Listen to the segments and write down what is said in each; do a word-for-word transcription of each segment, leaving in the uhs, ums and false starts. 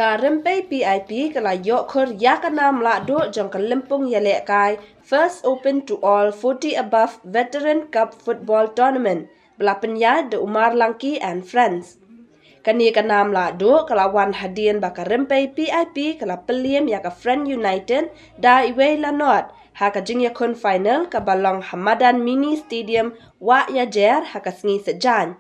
Ka Rympei P I P ka la ïoh khur ïa ka nam lahduh jong ka lympung ïalehkai First Open to All forty Above Veteran Cup Football Tournament ba la pynïaid da u Marlangki and Friends. Kane ka nam lahduh ka la wan hadien ba ka Rympei P I P ka la pynliem ïa ka Friend United da iwei la nod ha ka jingïakhun final kaba long ha madan Mini Stadium Wah Ïajer ha ka sngi Saitjaiñ.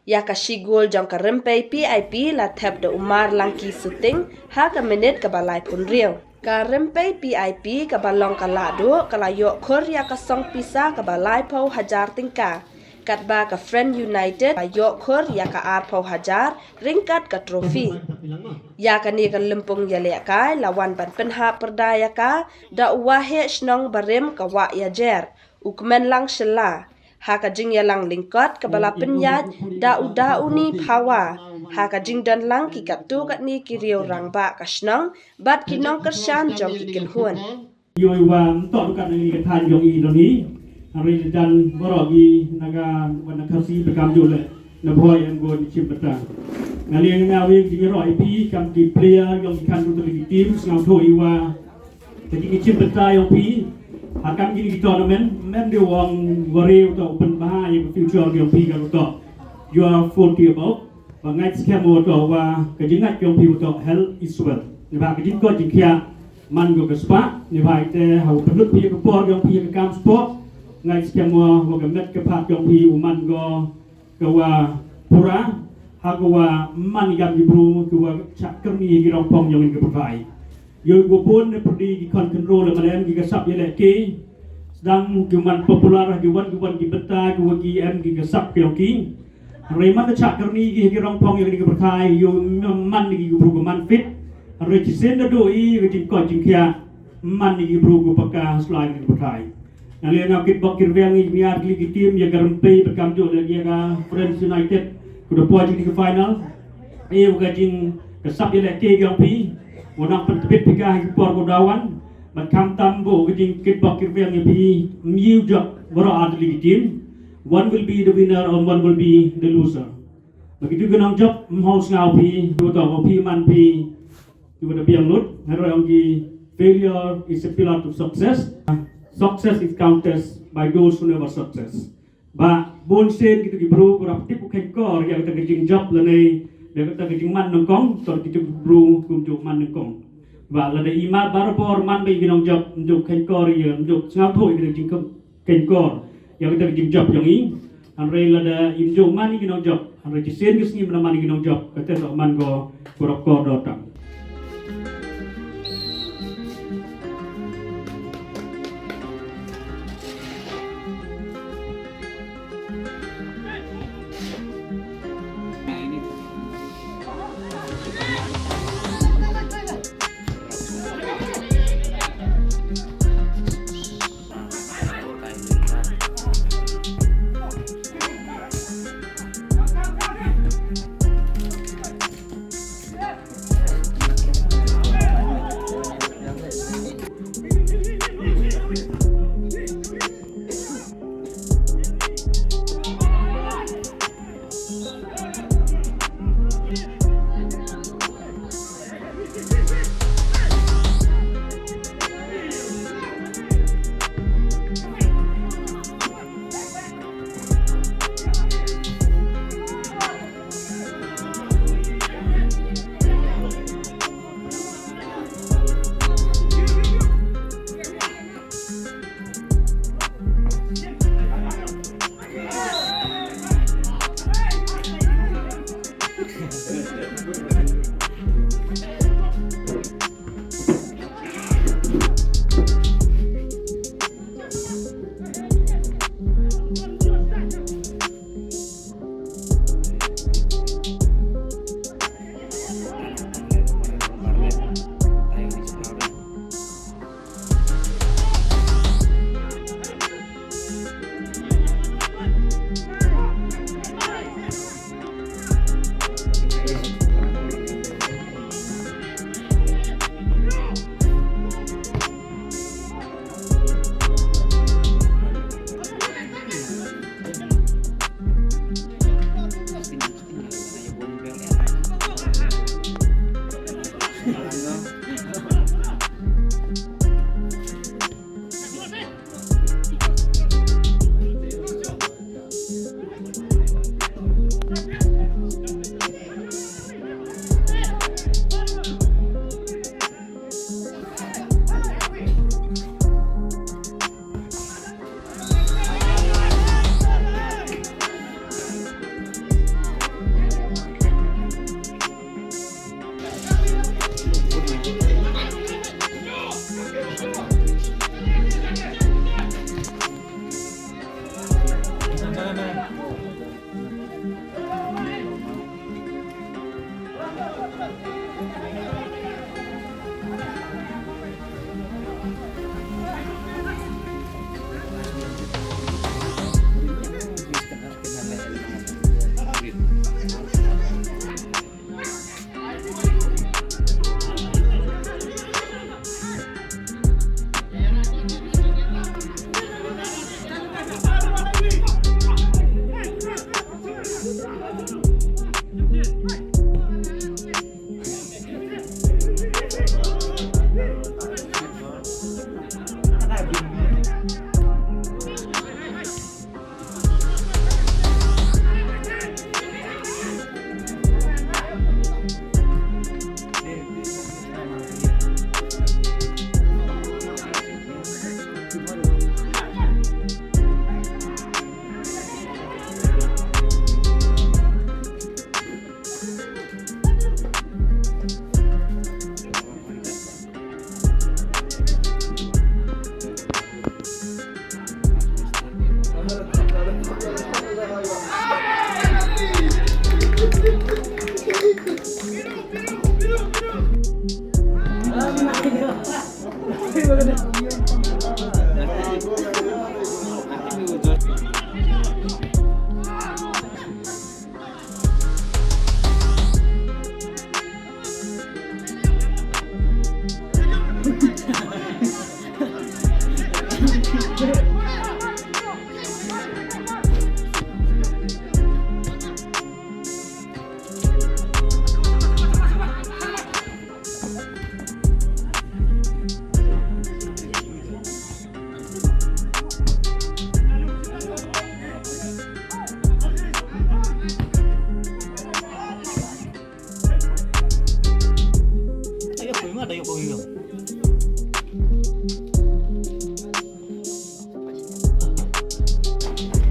Ïa ka shi gol jong ka Rympei P I P la thep da u Marlangki Suting ha ka minit kaba laiphew hynriew. Ka Rympei P I P kaba long ka lahduh ka la ïoh khur ïa ka song pisa kaba laiphew hajar tyngka. Katba ka Friend United la ïoh khur ïa ka arphew hajar ryngkat ka trophy. Ïa kane ka lympung ïalehkai la wan ban pynhap pyrda ïa ka da u Waheh Shnong barim ka Wah Ïajer, u Kmenlang Shylla, ha ka jingïalang lyngkot kaba la pynïaid da u Dauni Phawa, ha ka jingdon lang ki katto katne ki riew rangbah ka shnong bad ki nongkyrshan jong ki kynhun. Ïoh i wa mtok dukat na ngi ka thaiñ jong i dong i. Hynrei dan baroh i na ka wan na Khasi ba kam jooh leh na bhoi em go ni chim bata. Nga liang nga wei jingïaroh i phi kam ki player jong ki khan ruh ki team sngewthuh i wa ka jingïashim bynta ïa phi ha kam kine ki tournament, mem dei u ong wa riew u toh u pynbha ïa ka future ïa phi ka ruh toh. You are forty above. Ba ngeit skhem u toh wa ka jingngeit ïa phi u toh health is wealth. Ni ba ka jingkoit jingkhiah man ko ka spah, ni ba ite ha u pynlut phi ïa ka por ïa phi ïa ka kam sport. Ngeit skhem u wa ka met ka phad ïa phi u man ko ka wa pura, ha ka wa man ïa ki bru ki wa chah kyrni ïa ki rong phong ïa ka pyrthai. Ïoh ko bun ne pyrdi ki khon khynroo lem lem ki ka sap ïalehkai. Sdang ki man popular ki wan ki wan ki bynta ki wa ki em ki ka sap ki ong ki. Hynrei man ka chah kyrni ki ki rong phong ïa ki ka pyrthai ïoh man ki ki bru ki man fit. Hynrei shisien da do i ki jingkoit jingkhiah man ki ki bru ki paka slai ki ka pyrthai. Nga liang nga kit bok kit rwiang i miat ki ki team ïa ka Rympei bad kam jooh leh ïa ka Friends United. Ku da poi jong ki final. Ïa ka jing ka sap ïalehkai ïa phi. Wa nang pyntbit phi ka ha ki por ku da wan. Bad khamtam bad ka jing kit bok kit rwiang ïa phi. Ym ïoh jop baroh ar tylli ki team. One will be the winner and one will be the loser. Bad kitu ki nongjop ym hoi sngew phi. Kitu toh phi man phi. Ki wa da biang lut, hynrei ong ki, failure is a pillar to success. Success is counted by those who never success. Ba bun sien kitu ki bru ku rap tip u khenkor ïa kata ka jingjop lane ïa kata ka jingman nyngkong, toh kitu ki bru kum ju man nyngkong. Ba lada i ma barabor man ba i ki nongjop, ym ju khenkor ïa, ym ju sngewthuh ïa kata ka jingkhenkor ïa kata ka jingjop jong i. Hynrei lada im ju man i ki nongjop, hynrei shisien ki sngi man man i ki nongjop, kata toh man ko, ko rap kor dor tam.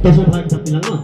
Te shu bha, kita bilang ma.